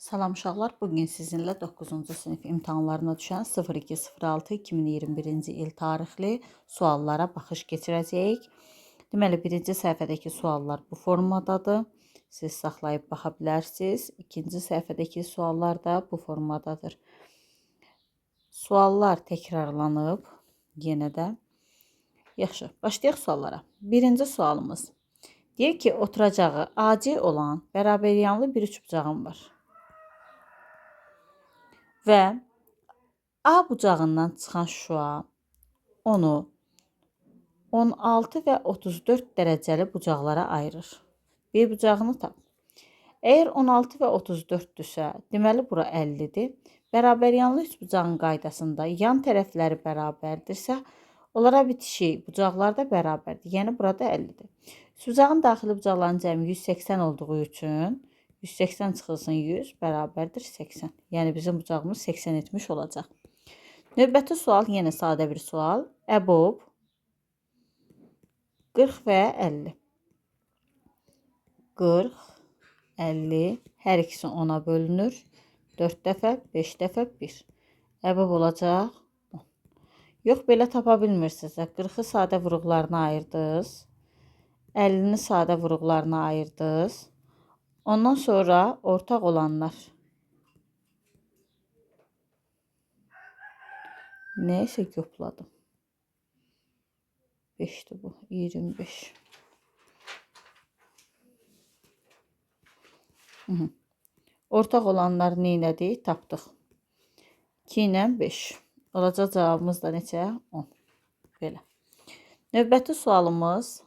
Salam uşaqlar, bugün sizinlə 9-cu sinif imtahanlarına düşən 02.06.2021-ci il tarixli suallara baxış keçirəcəyik. Deməli, birinci səhifədəki suallar bu formadadır. Siz saxlayıb baxa bilərsiniz. İkinci səhifədəki suallar da bu formadadır. Suallar təkrarlanıb yenə də. Yaxşı, başlayaq suallara. Birinci sualımız. Deyir ki, oturacağı AC olan bərabəryanlı bir üçbucağım var. Və A bucağından çıxan şüa onu 16 və 34 dərəcəli bucaqlara ayırır. Bir bucağını tap. Əgər 16 və 34-dürsə, deməli bura 50-dir. Bərabəryanlı üçbucağın qaydasında yan tərəfləri bərabərdirsə, onlara bitişik bucaqlar da bərabərdir. Yəni burada 50-dir. Üçbucağın daxili bucaqların cəmi 180 olduğu üçün 180 çıxılsın 100 bərabərdir 80. Yəni bizim bucağımız 80 etmiş olacaq. Növbəti sual yenə sadə bir sual. Əbob 40 və 50. 40, 50, hər ikisi 10-a bölünür. 4 dəfə, 5 dəfə 1. Əbob olacaq 10. Yox, belə tapa bilmirsinizsə. 40-ı sadə vuruqlarına ayırdınız. 50-ni sadə vuruqlarına ayırdınız. Ondan sonra ortaq olanlar. Nəysə yopladım. 5-dir bu. 25. Hı -hı. Ortaq olanlar neynədik? Tapdıq. 2 ilə 5. Olacaq cavabımız da neçə? 10. Belə. Növbəti sualımız.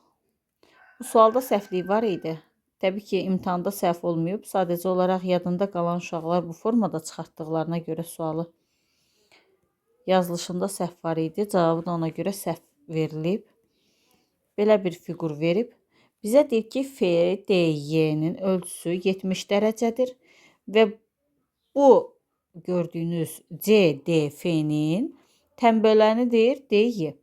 Bu sualda səhvlik var idi. Təbii ki, imtahanda səhv olmayıb. Sadəcə olaraq yadında qalan uşaqlar bu formada çıxartdıqlarına görə sualı yazılışında səhv var idi. Cavabı da ona görə səhv verilib. Belə bir fiqur verib. Bizə deyir ki, FDY-nin ölçüsü 70 dərəcədir və bu gördüyünüz CDF-nin tənbölənidir DY.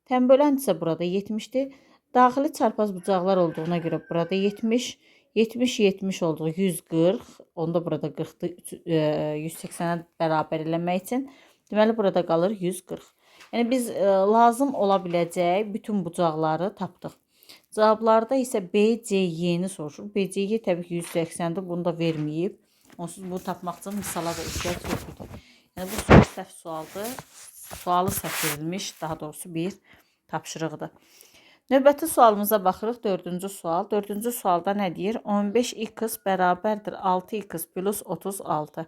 Tənbölən isə burada 70-dir. Daxili çarpaz bucaqlar olduğuna görə burada 70, 70, 70 olduğu 140. Onda burada 40-dır, 180-ə bərabər eləmək üçün. Deməli, burada qalır 140. Yəni, biz lazım ola biləcək bütün bucaqları tapdıq. Cavablarda isə BCY-ni soruşur. BCY təbii ki, 180-dir. Bunu da verməyib. Onsuz bunu tapmaq üçün misala da ehtiyac yox idi. Yəni, bu sual səhv sualdır. Sualı səhv verilmiş, daha doğrusu bir tapşırıqdır. Növbəti sualımıza baxırıq. Dördüncü sual. Dördüncü sualda nə deyir? 15x bərabərdir 6x plus 36.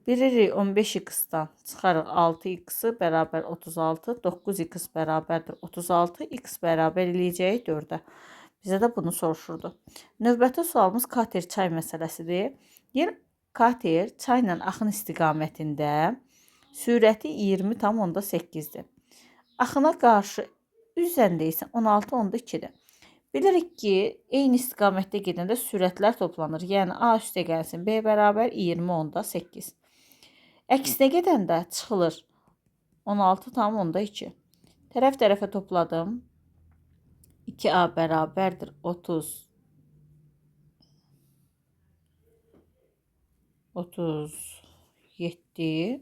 Bilirik 15x-dan çıxarıq 6x-i bərabər 36, 9x bərabərdir 36, x bərabər eləyəcəyik 4-ə. Bizə də bunu soruşurdu. Növbəti sualımız kater çay məsələsidir. Deyir, kater çayla axın istiqamətində sürəti 20,8-dir. Axına qarşı üzəndə isə 16,2-dir. Bilirik ki, eyni istiqamətdə gedəndə sürətlər toplanır. Yəni, A üstə gəlsin, B bərabər 20,8. Əksinə gedəndə çıxılır 16,2. Tərəf tərəfə topladım. 2A bərabərdir 30. 37.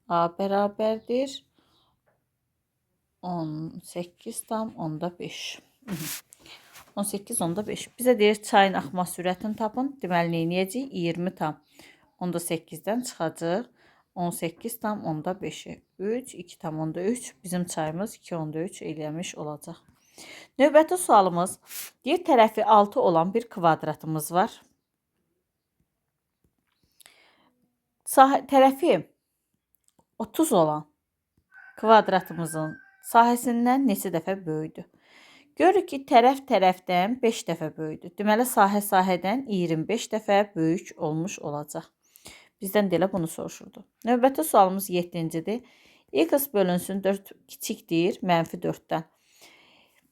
A bərabərdir 18,5. 18,5. Bizə deyir çayın axma sürətini tapın. Deməli, nə edəcəyik? 20,8-dən çıxacaq. 18,5-i. 3, 2,3. Bizim çayımız 2,3 eləmiş olacaq. Növbəti sualımız. Deyir, tərəfi 6 olan bir kvadratımız var. Tərəfi 30 olan kvadratımızın sahəsindən neçə dəfə böyüdür? Görürük ki, tərəf tərəfdən 5 dəfə böyüdür. Deməli, sahə sahədən 25 dəfə böyük olmuş olacaq. Bizdən də elə bunu soruşurdu. Növbəti sualımız 7-cidir. X bölünsün 4 kiçikdir, mənfi 4-dən.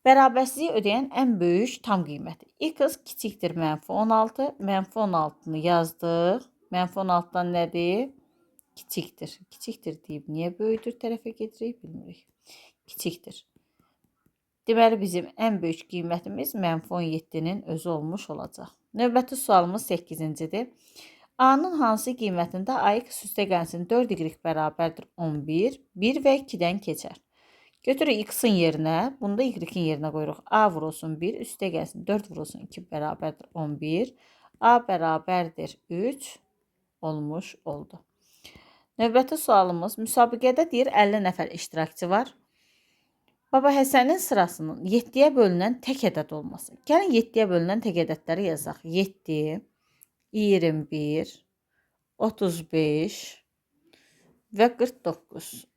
Bərabərsizliyi ödəyən ən böyük tam qiyməti. X kiçikdir, mənfi 16. Mənfi 16-nı yazdıq. Mənfi 16-dan nədir? Kiçikdir. Kiçikdir deyib niyə böyüdür tərəfə gedirik bilmirik. Kiçikdir. Deməli, bizim ən böyük qiymətimiz mənfi 17-nin özü olmuş olacaq. Növbəti sualımız 8-cidir. A-nın hansı qiymətində AX üstə gəlsin 4Y bərabərdir 11, 1 və 2-dən keçər. Götürürük X-in yerinə, bunu da Y-in yerinə qoyuruq. A vurulsun 1, üstə gəlsin 4 vurulsun 2 bərabərdir 11. A bərabərdir 3 olmuş oldu. Növbəti sualımız müsabiqədə deyir 50 nəfər iştirakçı var. Baba Həsənin sırasının 7-yə bölünən tək ədəd olması. Gəlin 7-yə bölünən tək ədədləri yazaq. 7, 21, 35 və 49.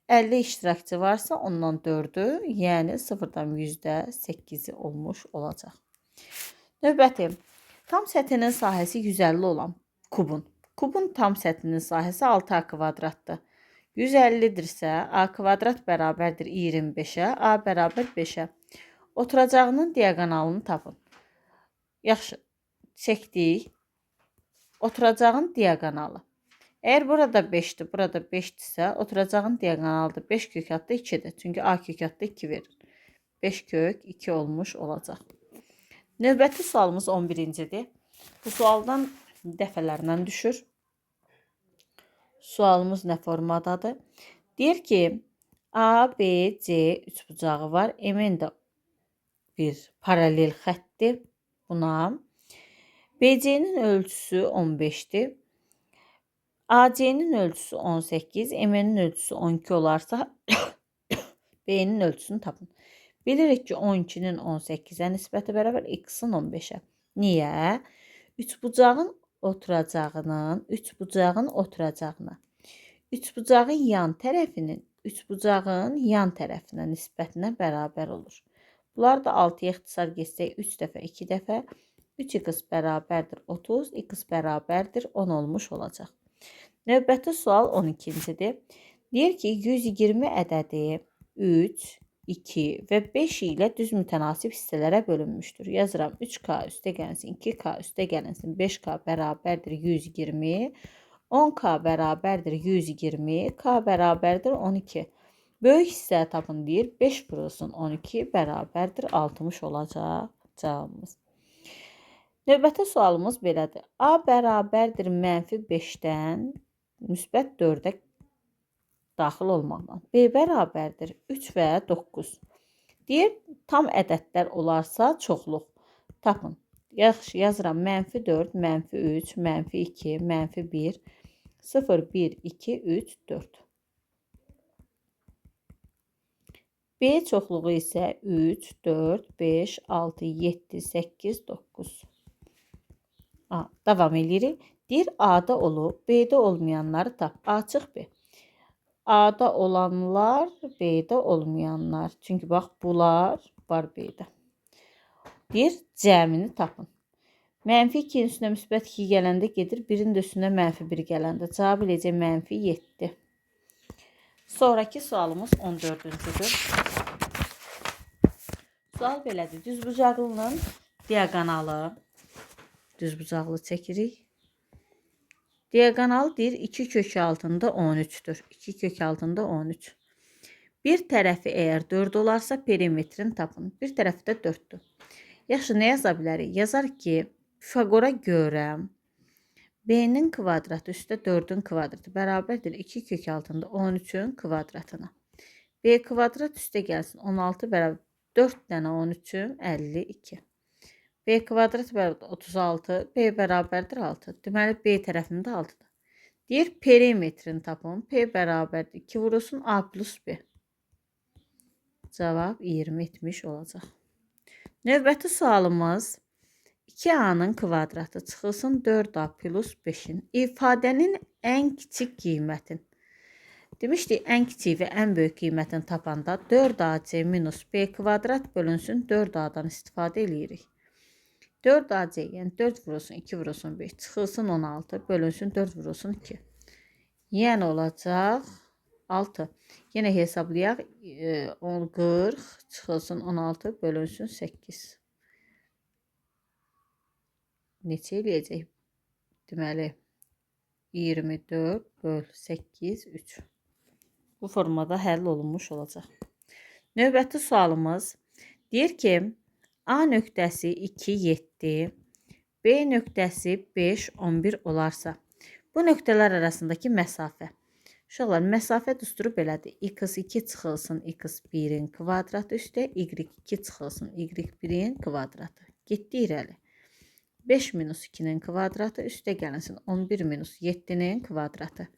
50 iştirakçı varsa ondan 4-ü, yəni 0,8-i olmuş olacaq. Növbəti, tam səthinin sahəsi 150 olan kubun. Kubun tam səthinin sahəsi 6A kvadratdır. 150-dirsə, A kvadrat bərabərdir 25-ə, A bərabər 5-ə. Oturacağının diaqonalını tapın. Yaxşı, çəkdik. Oturacağın diaqonalı. Əgər burada 5-dir, burada 5-dirsə, oturacağın diaqonalıdır. 5 kök altı 2-dir. Çünki A kök altı 2 verir. 5 kök 2 olmuş olacaq. Növbəti sualımız 11-cidir. Bu sualdan dəfələrlə düşür. Sualımız nə formadadır? Deyir ki, A, B, C üçbucağı var. MN də bir paralel xəttdir buna. BC-nin ölçüsü 15-dir. AC-nin ölçüsü 18, MN-nin ölçüsü 12 olarsa B-nin ölçüsünü tapın. Bilirik ki, 12-nin 18-ə nisbəti bərabər X-in 15-ə. Niyə? Üçbucağın oturacağının, üçbucağın yan tərəfinin, üçbucağın yan tərəfinə nisbətinə bərabər olur. Bunlar da 6-ya ixtisar getsək 3 dəfə, 2 dəfə, 3x bərabərdir 30, x bərabərdir 10 olmuş olacaq. Növbəti sual 12-cidir. Deyir ki, 120 ədədi 3, 2 və 5 ilə düz mütənasib hissələrə bölünmüşdür. Yazıram 3K üstə gəlinsin, 2K üstə gəlinsin, 5K bərabərdir 120, 10K bərabərdir 120, K bərabərdir 12. Böyük hissə tapın deyir, 5 vurulsun 12 bərabərdir 60 olacaq cavabımız. Növbəti sualımız belədir. A bərabərdir mənfi 5-dən müsbət 4-ə daxil olmaqla. B bərabərdir 3 və 9. Deyir, tam ədədlər olarsa çoxluq. Tapın. Yaxşı, yazıram. Mənfi 4, mənfi 3, mənfi 2, mənfi 1, 0, 1, 2, 3, 4. B çoxluğu isə 3, 4, 5, 6, 7, 8, 9. A, davam edirik. Deyir, A-da olub, B-də olmayanları tap. A çıx B. A-da olanlar, B-də olmayanlar. Çünki bax, bunlar var B-də. Deyir, cəmini tapın. Mənfi 2-nin üstünə müsbət 2 gələndə gedir, 1-in də üstünə mənfi 1 gələndə. Cavab eləyəcək mənfi 7. Sonraki sualımız 14-cüdür. Sual belədir. Düzbucaqlının diaqonalı. Düzbucaqlı çəkirik. Diaqonal deyir 2 kök altında 13-dür. 2 kök altında 13. Bir tərəfi əgər 4 olarsa perimetrini tapın. Bir tərəfi də 4-dür. Yaxşı, nə yaza bilərik? Yazar ki, Pifaqora görə B-nin kvadratı üstə 4-ün kvadratı bərabərdir 2 kök altında 13-ün kvadratına. B kvadrat üstə gəlsin 16 bərabər 4 dənə 13-ün 52. B kvadrat bərabər 36, B bərabərdir 6. Deməli, B tərəfində 6-dır. Deyir, perimetrini tapın. P bərabərdir 2 vurulsun A plus B. Cavab 20 etmiş olacaq. Növbəti sualımız 2A-nın kvadratı çıxılsın 4A plus 5-in ifadənin ən kiçik qiymətin. Demişdik, ən kiçik və ən böyük qiymətini tapanda 4AC minus B kvadrat bölünsün 4A-dan istifadə eləyirik. 4AC, yəni 4 vurulsun 2 vurulsun 5 çıxılsın 16 bölünsün 4 vurulsun 2. Yəni olacaq 6. Yenə hesablayaq. 40 çıxılsın 16 bölünsün 8. Neçə eləyəcək? Deməli 24 böl 8 3. Bu formada həll olunmuş olacaq. Növbəti sualımız deyir ki, A nöqtəsi 2, 7, B nöqtəsi 5, 11 olarsa, Bu nöqtələr arasındakı məsafə. Uşaqlar, məsafə düsturu belədir. x2 çıxılsın x1-in kvadratı üstə, y2 çıxılsın y1-in kvadratı. Getdi irəli. 5 minus 2-nin kvadratı üstə gəlinsin 11 minus 7-nin kvadratı.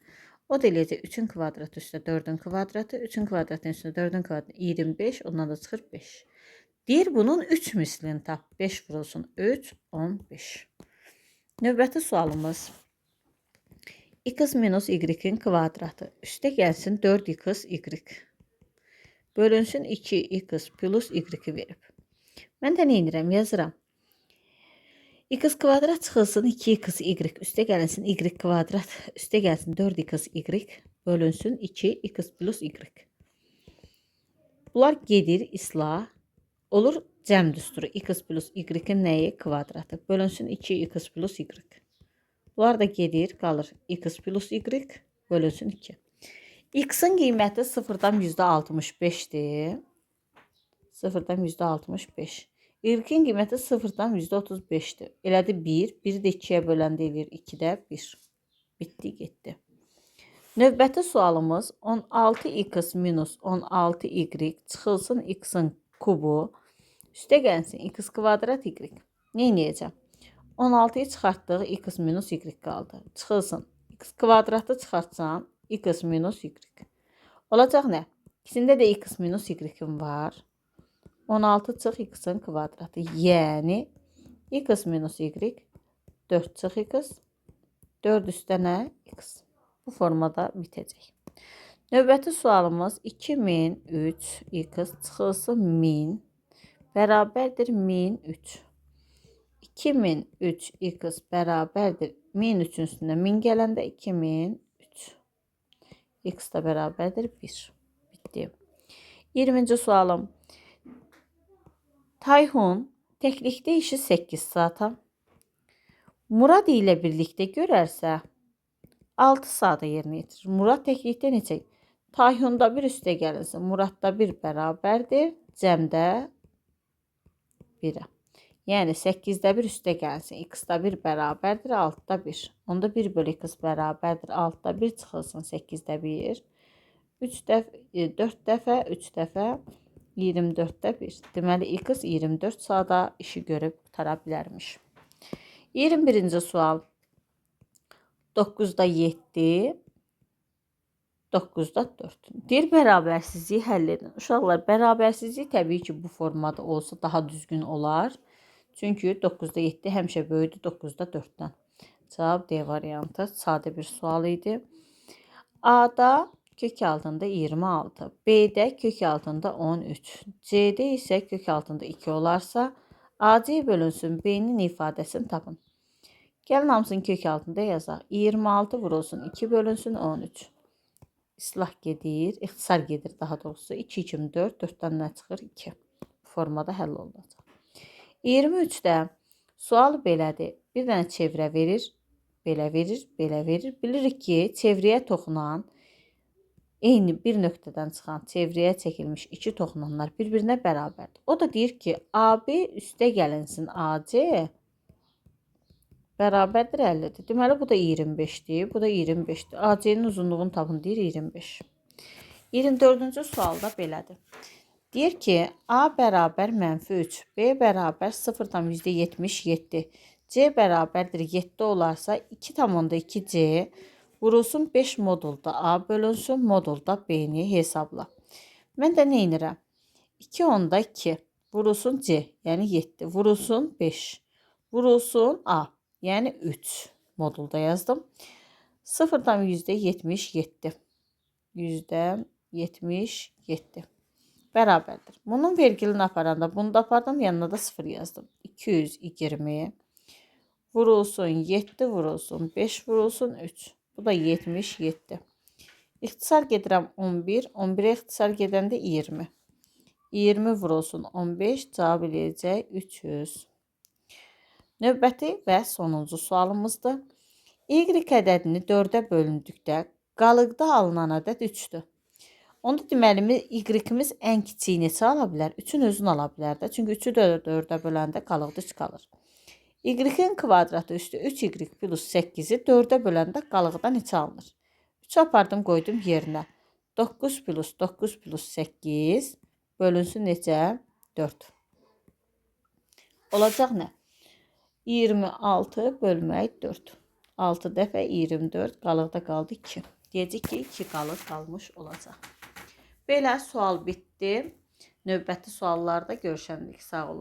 O da eləyəcək 3-ün kvadratı üstə 4-ün kvadratı, 3-ün kvadratının üstə 4-ün kvadratı 25, ondan da çıxır 5. Deyir bunun 3 mislini tap. 5 vurulsun 3, 15. Növbəti sualımız. X minus y-in kvadratı üstə gəlsin 4x y. Bölünsün 2x plus y-i verib. Mən də nə edirəm? Yazıram. X kvadrat çıxılsın 2x y üstə gəlinsin y kvadrat üstə gəlsin 4x y bölünsün 2x plus y. Bunlar gedir islah olur cəm düsturu x plus y-in nəyi kvadratı bölünsün 2x plus y. Bunlar da gedir qalır x plus y bölünsün 2. X-in qiyməti 0,65-dir. 0,65. Y-in qiyməti 0,35-dir. Elədi 1. 1-i də 2-yə böləndə eləyir 2-də 1. Bitdi, getdi. Növbəti sualımız 16x minus 16y çıxılsın x-in kubu. Üstə gəlsin x kvadrat y. Nə edəcəm? 16-yı çıxartdıq, x minus y qaldı. Çıxılsın. X kvadratı çıxartsam x minus y. Olacaq nə? İkisində də x minus y-im var. 16 çıx x-in kvadratı. Yəni x minus y 4 çıx x 4 üstə nə? X. Bu formada bitəcək. Növbəti sualımız 2003 x çıxılsın 1000 bərabərdir 1003. 2003 x bərabərdir 1003-ün üstünə 1000 gələndə 2003. X da bərabərdir 1. Bitdi. 20-ci sualım. Tayhun təklikdə işi 8 saata, Murad ilə birlikdə görərsə 6 saata yerinə yetirir. Murad təklikdə neçə? Tayhunda bir üstə gəlinsin. Muradda 1 bərabərdir. Cəmdə 1-ə. Yəni 8-də 1 üstə gəlsin. X-da 1 bərabərdir 6-da 1. Onda 1 bölü x bərabərdir 6-da 1 çıxılsın 8-də 1. 3 dəfə, 4 dəfə, 3 dəfə 24-də 1. Deməli, x 24 saata işi görüb qutara bilərmiş. 21-ci sual. 9-da 7, 9-da 4. Deyir, bərabərsizliyi həll edin. Uşaqlar, bərabərsizlik təbii ki, bu formada olsa daha düzgün olar. Çünki 9-da 7 həmişə böyükdür 9-da 4-dən. Cavab D variantı. Sadə bir sual idi. A-da kök altında 26, B-də kök altında 13, C-də isə kök altında 2 olarsa, AC bölünsün B-nin ifadəsini tapın. Gəlin hamısını kök altında yazaq. 26 vurulsun 2 bölünsün 13. İslah gedir, ixtisar gedir daha doğrusu. 2, 2, 4, 4-dən nə çıxır? 2. Bu formada həll olunacaq. 23-də sual belədir. Bir dənə çevrə verir, belə verir, belə verir. Bilirik ki, çevrəyə toxunan eyni bir nöqtədən çıxan çevrəyə çəkilmiş iki toxunanlar bir-birinə bərabərdir. O da deyir ki, AB üstə gəlinsin AC bərabərdir 50-dir. Deməli, bu da 25-dir, bu da 25-dir. AC-nin uzunluğunu tapın, deyir 25. 24-cü sualda belədir. Deyir ki, A bərabər mənfi 3, B bərabər 0,77, C bərabərdir 7 olarsa 2,2C vurulsun 5 modulda A bölünsün modulda B-ni hesabla. Mən də nə edirəm? 2,2 vurulsun C, yəni 7, vurulsun 5, vurulsun A, yəni 3 modulda yazdım. 0,77, %77 bərabərdir. Bunun vergilini aparanda bunu da apardım, yanına da 0 yazdım. 220 vurulsun 7 vurulsun 5 vurulsun 3. Bu da 77. İxtisar gedirəm 11. 11-ə ixtisar gedəndə 20. 20 vurulsun 15 cavab eləyəcək 300. Növbəti və sonuncu sualımızdır. Y ədədini 4-ə bölündükdə qalıqda alınan ədəd 3-dür. Onda deməli Y-imiz ən kiçiyi neçə ala bilər? 3-ün özünü ala bilər də. Çünki 3-ü də 4-ə böləndə qalıqda 3 qalır. Y-in kvadratı üstü 3y plus 8-i 4-ə böləndə qalıqda neçə alınır? 3 apardım, qoydum yerinə. 9 plus 9 plus 8 bölünsün neçə? 4. Olacaq nə? 26 bölmək 4. 6 dəfə 24, qalıqda qaldı 2. Deyəcək ki, 2 qalıq qalmış olacaq. Belə sual bitdi. Növbəti suallarda görüşəndək. Sağ olun.